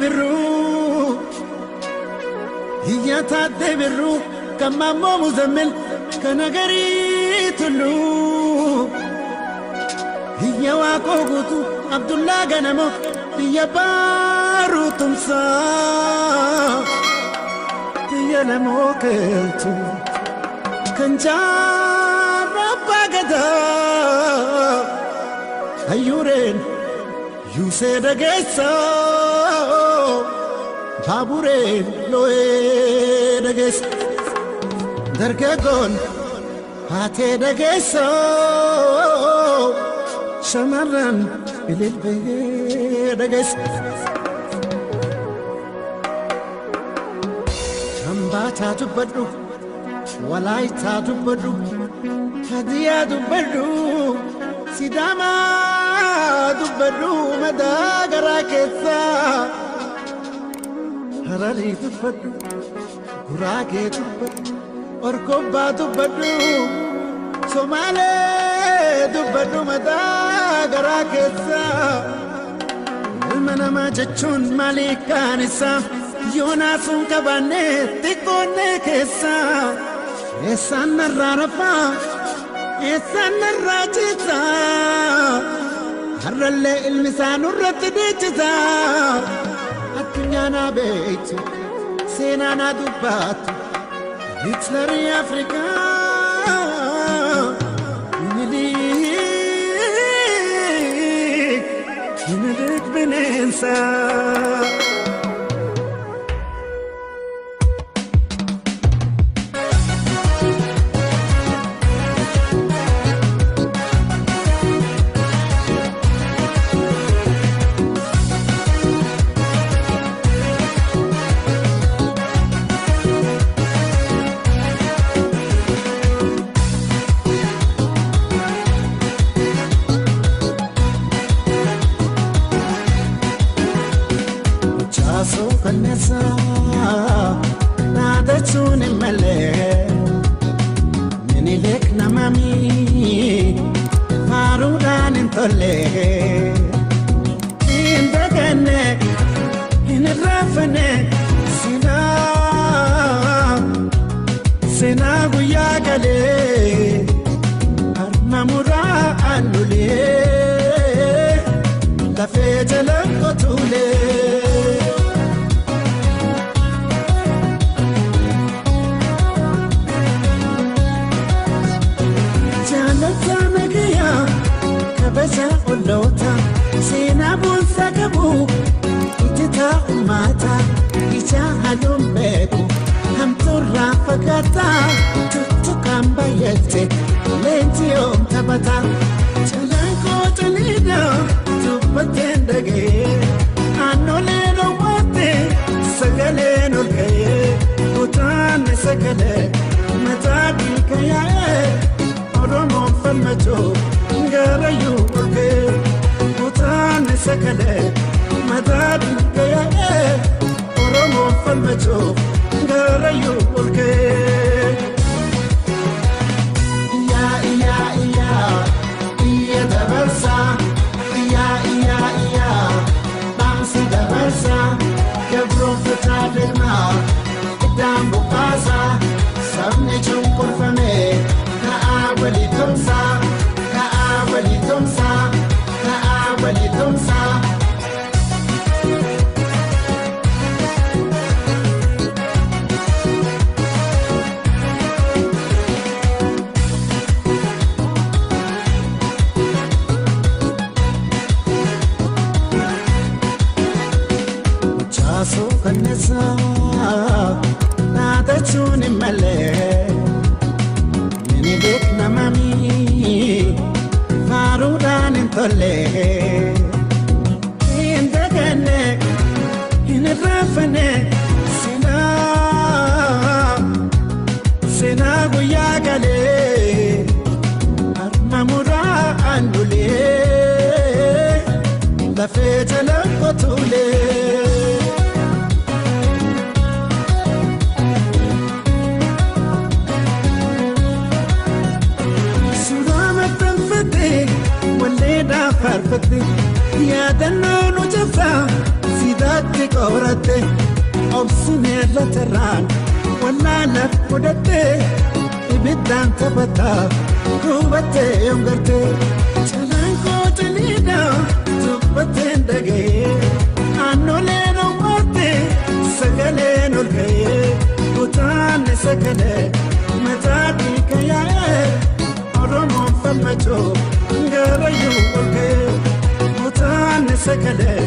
Birruu, Iyya Taaddee Birruu, kan Maammoo Muzammil, kan Agarii Tulluu. Iyya Waaqoo Guutuu, Abdullaa Ganamoo, biyya Baaruu Tumsaa. Biyya Lamoo Keeltuu, kan Jaarraa Abbaa Gadaa. Hayyuureen Yuusee dhageessaa, baabureen loo'ee dhageessa. Dargaggoon haatee dhageessaa, shamarran ililbee dhageessa. Hambaataa dubbadhu, walaayitaa dubbadhu, hadiyaa dubbadhu, Sidaamaa dubbadhu madaa garaa keessaa. Hararii dubbadhu, Guraagee dubbadhu, Orgobbaa dubbadhu, Somaalee dubbadhu madaa garaa keessaa. Ilma namaa jechuun maalii kaan isaa yoonaasuun qabaannee xiqqoonnee keessaa. Eessaan narraa rafaa? Eessaan narraa ciisaa? Har'allee ilmi isaa nurratti dhiichisaa. Addunyaa naa beektu, seenaa naa dubbattu, Hitlerii Afrikaa. Minilik, Minilik bineensaa. Chaasoo kanneessaa dhaadachuun hin malee, Minilik namami faaruudhaan hin tolle. Hin daganne, hin irraanfanne seenaa, seenaa guyyaa galee harma muraa aannulee lafee jala qotuulee. Jaalata nagayaa, kabaja olloota, seenaa boonsaa qabu ijjitaa ummata, ija halluun beeku hamtuurraa fagaataa, tuttuqaan bayyate leenji yoom taphata. Calanqoo caliidha dubbateen dhaga'ee, aannolee dhoowwatte sagaleen ol ka'ee, kutaanni sagalee mataa dhiiga yaa'ee. Oromoon falmachuu garayyuu ol ka'ee, kutaanni sagalee mataa dhiiga yaa'ee, Oromoon falmachuu garayyuu ol ka'ee. Iyyaa iyyaa iyyaa iyya dabarsaa, iyyaa iyyaa iyyaa dhaamsi dabarsaa, gabroon fitaa deemaa iddaan buqqaasaa, sabni cunqurfame ka'aa walii tumsaa, ka'aa walii tumsaa, ka'aa walii tumsaa. Chaasoo kanneessaa dhaadachuun hin malee, Minilik namami faaruudhaan hin tolle. Hin daganne, hin irraanfanne seenaa, seenaa guyyaa galee harma muraa aannulee lafee jala qotuulee. Suuraa maxxanfatte walleedhaaf faarfatte, yaadannoo nu cabsaa. Qoraatti qoratte obsinee latarraan wallaalaaf godhatte ibiddaan taphataa gubattee yoongarte calanqoo ciniidhaa dubbateen dhaga'ee aannoleen owwaatte sagaleen ol ka'ee kutaanni sagalee mataa dhiiga yaa'ee Oromoon falmachuu garayyuu ol ka'ee kutaanni sagalee.